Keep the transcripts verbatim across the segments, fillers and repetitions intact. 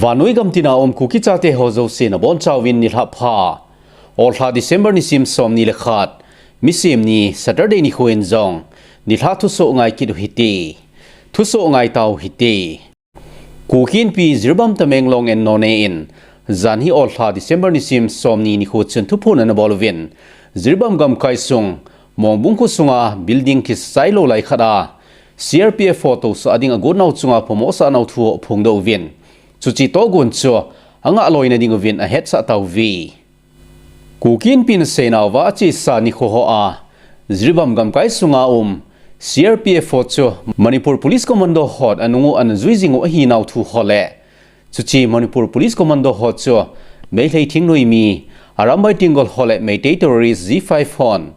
Vannoi gamtina um Kuki chate ho jouse nabonchauvin nilhah pha. Olha December nisim somni le khat, Misemni, Saturday nikho in jong nilhah thusoh ngai kit u hite. Thusoh ngai tau hite. Kuki Inpi Jiribam Tamenglong and Noney in janhi olha December nisim somni nikho chun thuphon anabol uvin, Jiribam gamkai sung Mongbung khosunga building kisai lou lai khat a C R P F ho tousah ding agon nau chunga phamo asah nau thu aphongdoh uvin, chuche tohgon chu angah loina ding uvin ahetsah tauve. Kuki Inpi in aseinauva achesa nikho hoa Jiribam gamkai sunga um C R P F ho chu Manipur Police Commando hon anung u anajui jing u ahinau thu ho le, chuche Manipur Police Commando ho chu Meitei thingnoimi Arambai Tenggol ho le Meitei terrorist G five hon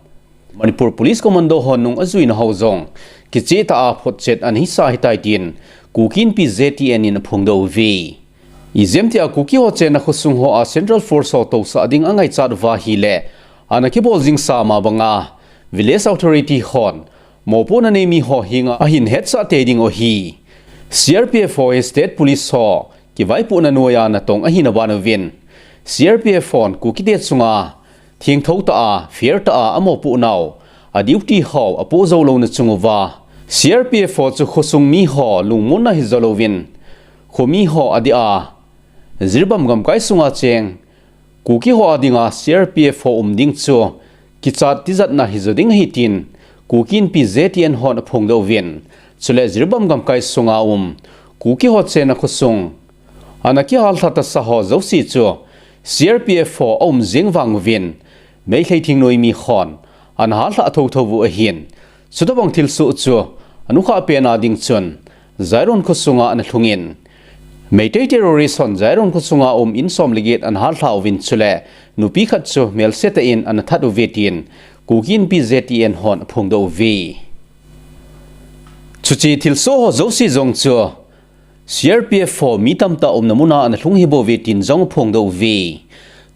Manipur Police Commando ho nung ajuina ho jong kichehtah a photchet anahisa ahitai tin Kuki Inpi J T N in aphongdoh uve. Ijemtia Kuki ho chenna khosung hoa Central Force ho tousah ding angaichat uva ahile, ana kibol jingsa ma banga Village Authority hon mopohna neimi ho henga ahin hetsah tei ding u ahi. C R P F ho hi State Police ho kivaipohna noiya natong ahina banuvin, C R P F hon Kukite chunga thengtho tah a, fair tah a amopoh nau, a duty ho apoh jou louna chung uva, C R P F ho chu khosung mi ho lungmonna hijo louvin, khomi ho adeh a, Jiribam gamkai sunga cheng Kuki ho adinga C R P F ho um ding chu kichat tijatna hijo ding ahi tin Kuki Inpi J T N hon aphongdoh uvin, chule Jiribam gamkai sunga um Kuki ho chenna khosung ana kihallha tasa ho jouse chu C R P F ho aum jing vang uvin, Meitei thingnoimi hon ana hallha thotho u ahin, chutobang thilsoh chu anukhah pena ding chun Jairon khosunga ana lhungin, Meitei terrorist hon Jairon khosunga um in som le get ana hallha uvin, chule nupi khat chu melse tah in ana that uve tin Kuki Inpi J T N hon aphongdoh uve. Chuche thilsoh ho jouse jong chu C R P F ho mi tamtah umna muna ana lhung ahibouve tin jong aphongdoh uve.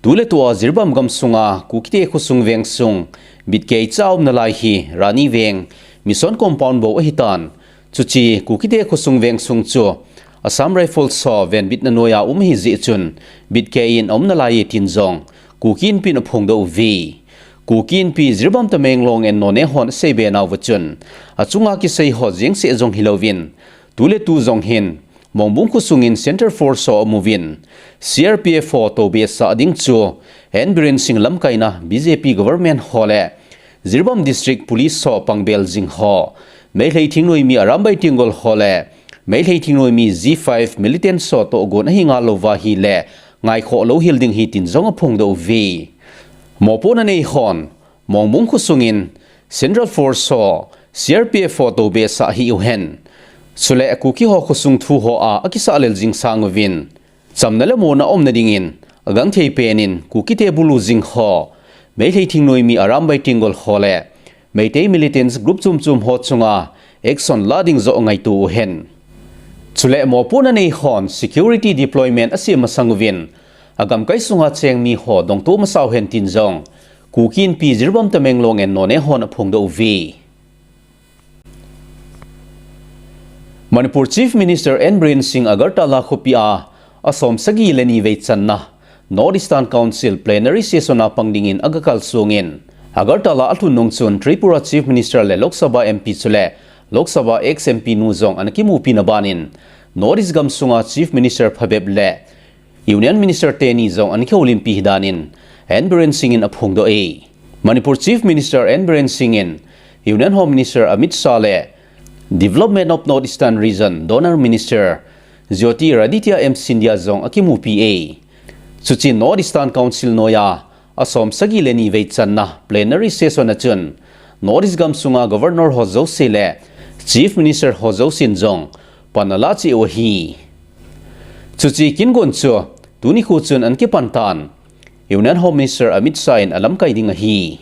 Tuletua Jiribam gamsunga Kukite khosung vengsung bitkeicha aumna lai hi Rani Veng, Mission Compound bou ahitan, chuche Kukite khosung vengsung chu Assam Rifles ho venbitna noiya um ahijeh chun bitkei in aumna laiye tin jong Kuki Inpi in aphongdoh uve. Kuki Inpi Jiribam Tamenglong and Noney hon aseibe nauva chun, achunga kisei ho jengseh jong hilouvin, tuletu jong hin Mongbung khosungin Central Force ho aumuvin, C R P F ho toubehsah ding chu N Biren Singh lamkaina B J P government ho le Jiribam District Police ho pangbel jing ho, Meitei thingnoimi Arambai Tenggol ho le Meitei thingnoimi G five militants ho tohgon ahi ngal louva ahile, ngaikhoh louhel ding ahi tin jong aphongdoh uve. Mopohna nei hon Mongbung khosungin Central Force ho, C R P F ho toubehsah hih uhen, chule Kuki ho khosung thu hoa akisah lel jing sang uvin, chamna le monna umna dingin agangthei penin Kukite bulu jing ho, Meitei thingnoimi Arambai Tenggol ho le Meitei militants group chomchom ho chunga action la ding joh ngaito uhen. Chule mopohna nei hon security deployment asem masang uvin, agamkai sunga cheng mi ho dongto masa uhen tin jong Kuki Inpi Jiribam Tamenglong and Noney hon aphongdoh uve. Manipur Chief Minister N Biren Singh Agartala khopia asom sagi le ni vei channa North Eastern Council plenary session a pang dingin agakal songin, Agartala alhun nung chun Tripura Chief Minister le Lok Sabha M P chule Lok Sabha ex M P nu jong ana kimupina banin, North East gamsunga Chief Minister phabep le Union Minister teni jong ana kihoulimpi ahi danin N Biren Singh in aphongdoh e. Manipur Chief Minister N Biren Singh in Union Home Minister Amit Shah le Development of North Eastern Region DoNER Minister Jyotiraditya M Scindia jong akimupi e. Chuche North Eastern Council noiya asom sagi le ni vei channa plenary session a chun North East gamsunga Governor ho jouse le Chief Minister ho jousen jong pan ala cheh u ahi. Chuche kin gon chu tuni khu chun ana kipan tan, Union Home Minister Amit Shah in alamkai ding ahi.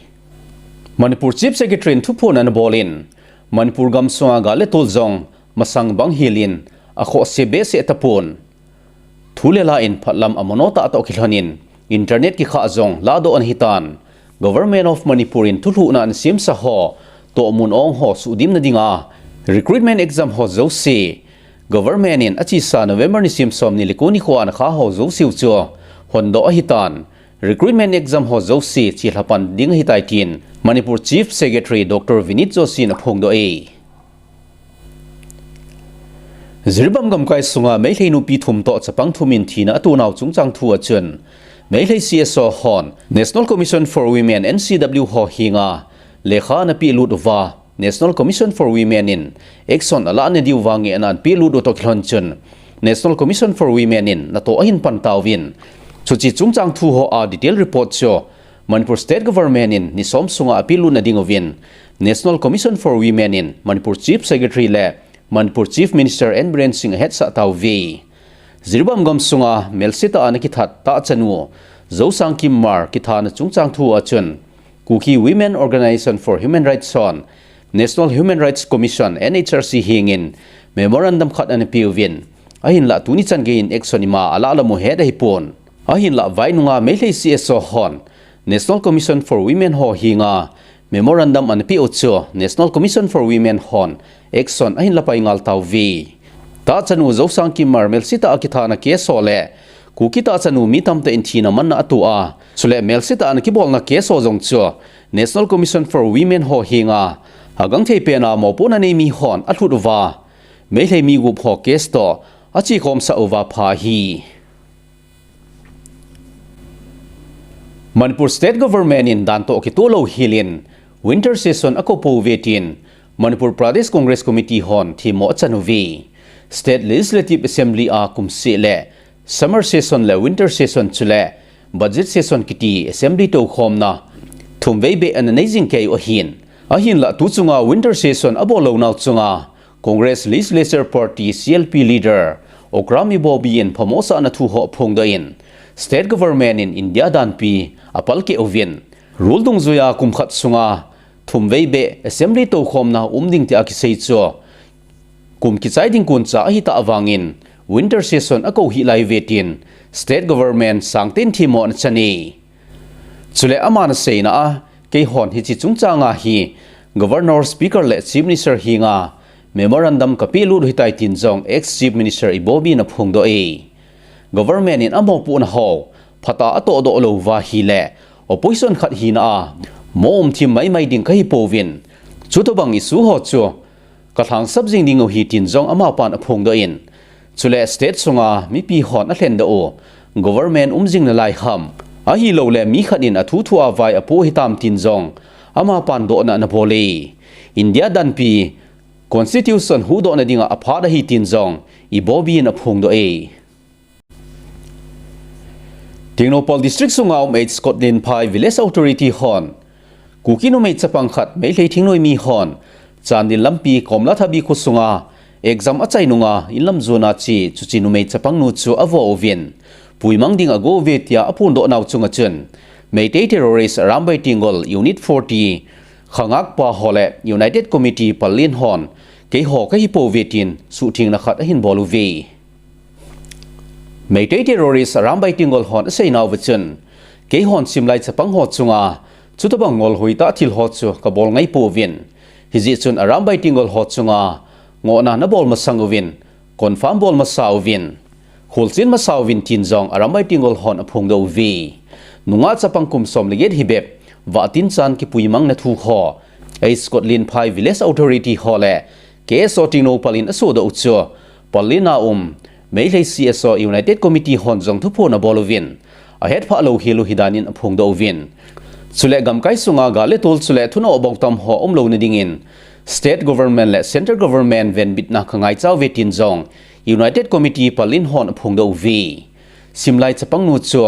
Manipur Chief Secretary in thuphon ana bolin, Manipur gamsunga gal le tol jong masang bang helin akhoh se behseh tapon, thu le la in phatlam amono tah toh kilhonin, internet kikhah jong ladoh ana hitan, Government of Manipur in thulhuhna ana semsa ho toh mun ong ho suhdimna dinga recruitment exam ho jouse Government in achesa November nisim somni le ko nikho a ana kha ho jouse u chu hondoh ahitan, recruitment exam ho jouse chelhapan ding ahitai tin Manipur Chief Secretary Doctor Vinit Joshi in aphongdoh e. Jiribam gamkai sunga Meitei nupi thum toh chapang thum in thina atonau chungchang thu achun, Meitei C S O hon National Commission for Women, N C W ho henga lekha ana pelut uva, National Commission for Women in action alahna diuva ngehna ana pelut u toh kilhon chun, National Commission for Women in natoh ahin pan tauvin, chuche chungchang thu ho a detail report chu Manipur State Government in ni som sunga apelutna dinguvin, National Commission for Women in Manipur Chief Secretary le Manipur Chief Minister N Biren Singh ahetsah tauve. Jiribam gamsunga melsetah a ana kithat tahchanu Zosangkim Hmar kithana chungchang thu achun, Kuki Women Organisation for Human Rights hon National Human Rights Commission, N H R C hengin memorandum khat ana peuvin, ahinlah tuni chan geiyin action ima alah lam u het ahipon. Ahinlah vainunga Meitei C S O hon National Commission for Women ho henga memorandum ana peu chu National Commission for Women hon action ahin lapai ngal tauve. Tahchanu Zosangkim Hmar melsetah a kithana case ho le Kuki tahchanu mi tamtah in thina manna atoh a, chule melsetah a ana kibolna case ho jong chu National Commission for Women ho henga agangthei pena mopohna nei mi hon alhut uva, Meitei mi gup ho case toh achekhomsah uva pha ahi. Manipur State Government in dan toh kitoh lou helin winter session akou pouve tin Manipur Pradesh Congress Committee hon themmo achan uve. State Legislative Assembly a kum seh le summer session le winter session chule budget session kiti assembly toukhomna thumvei beh ana nei jing kei u ahin. Ahinlah tu chunga winter session abol lounau chunga Congress Legislature Party, C L P, leader Okram Ibobi in phamosahna thu ho aphongdoh in, State Government in India danpi apalkeh uvin, rule dungjuiya kum khat sunga thumvei beh assembly toukhomna um ding tia kisei chu kum kichai ding koncha ahitah vangin winter session akou hih lai uve tin State Government sangtah in themmo ana chan e. Chule aman aseina a, keihon hiche chungchanga hi Governor, Speaker le Chief Minister henga memorandum kapelut u ahitai tin jong ex Chief Minister Ibobi in aphongdoh e. Government in amopohna ho phatah a atohdoh lou uva ahile, opposition khat hina a mo umthim maimai ding kahi pouvin, chutobang issue ho chu kalhangsap jing ding u ahi tin jong amapan aphongdoh in, chule state sunga mipi hon alhendoh u government um jing nalai ham, ahilouleh mi khat in athu thua vai apoh hitam tin jong amapan dohna ana bol e. India danpi Constitution huhdohna dinga aphat ahi tin jong Ibobi in aphongdoh e. Tengnoupal District sunga um H Scotland Phai Village Authority hon Kuki numei chapang khat Meitei thingnoimi hon Chandel lampi Komlathabi kho sunga exam achai nunga inlam jona che chuche numei chapang nu chu avo uvin, puimang ding ago uve tia aphondoh nau chunga chun Meitei terrorist Arambai Tenggol Unit forty khangakpa ho le United Committee pallin hon keiho kahi pouve tin suhthengna khat ahin bol uve. Meitei terrorist Arambai Tenggol hon aseinauva chun, keihon simlai chapang ho chunga chutobang ngol hoitah thil ho chu kabol ngai pouvin, hijeh chun Arambai Tenggol ho chunga ngohna nabol masang uvin, confirm bol masa uvin, kholchil masa uvin tin jong Arambai Tenggol hon aphongdoh uve. Nungah chapang kum som le get hi bep vah tinchan kipuimangna thu ho H Scotland Phai Village Authority ho le K S O Tengnoupal in asodoh u chu pallin a um Meitei C S O United Committee hon jong thuphon abol uvin, ahetphah lou hel u hidan in aphongdoh uvin, chule gamkai sunga gal le tol chule thunoh boutam ho umlouna dingin State Government le Central Government venbitna kangaicha uve tin jong United Committee pallin hon aphongdoh uve. Simlai chapang nu chu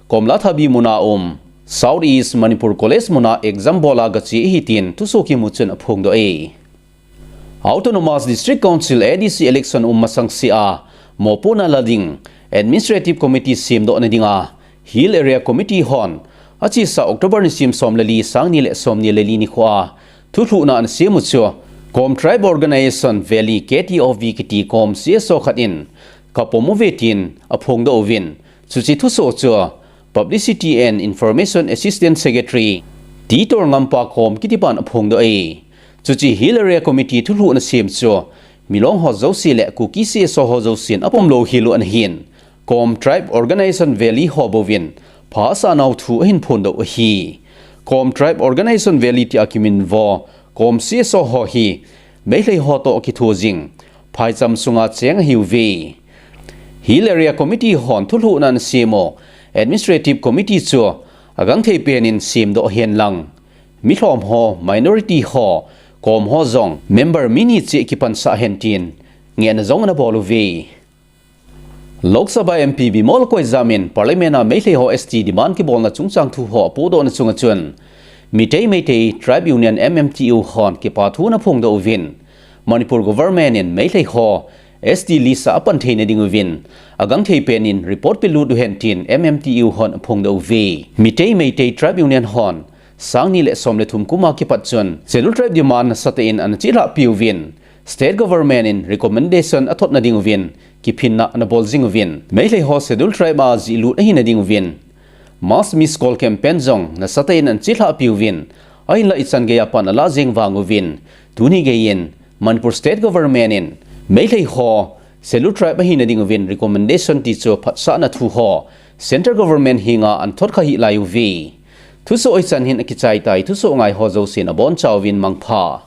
Komlathabi muna um South East Manipur College muna exam bola gache ahi tin thusoh kimu chun aphongdoh e. Autonomous District Council, A D C, election um masang sea mopohna la ding Administrative Committee semdohna dinga Hill Area Committee hon achesa October nisim som le li, sang ni le som ni le li nikho a thulhuhna ana sem u chu Kom Tribe Organization Valley, K T O V kiti Kom C S O khat in kapom uve tin aphongdoh uvin, chuche thusoh chu Publicity and Information Assistant Secretary T Torngampa Kom kitipan aphongdoh e. Chuche Hill Area Committee thulhuhna sem chu Milong ho jouse le Kuki C S O ho jousen apom lou hilou ana hin, Kom Tribe Organization Valley ho bouvin pha asanau thu ahin phondoh u ahi. Kom Tribe Organization Valley tia kiminvo Kom C S O ho hi Meitei ho toh kitho jing phaicham sunga cheng ahiuve. Hill Area Committee hon thulhuhna ana sem u Administrative Committee chu agangthei penin semdoh hen lang, milhom ho, minority ho, Kom ho jong member mi ni cheh kipansah hen tin ngehna jong ana bol uve. Lok Sabha M P Bimol Akoijam in Parliament a Meitei ho S T demand kibolna chungchang thu ho apohdohna chunga chun, Mitei Meitei Tribe Union, M M T U hon kipa thu ana phongdoh uvin, Manipur government in Meitei ho S T list a apan theina dinguvin agangthei penin report pelut uhen tin M M T U hon aphongdoh uve. Mitei Meitei Tribe Union hon sangni le som le thum kum a kipat chun Scheduled Tribe demand nasatah in ana chelhahpi uvin, State Government in recommendation athotna dinguvin kiphinna ana bol jing uvin, Meitei ho Scheduled Tribe a jihlut ahina dinguvin mass miss call campaign jong nasatah in ana chelhahpi uvin, ahinlah ichan geiya pan alah jeng vang uvin, tuni geiyin Manipur State Government in Meitei ho Scheduled Tribe ahina dinguvin recommendation ti chu phatsahna thu ho Central Government henga ana thot kha hih lai uve. Thusoh hichan hin akichai tai, thusoh ngai ho jousen abonchauvin mangpha.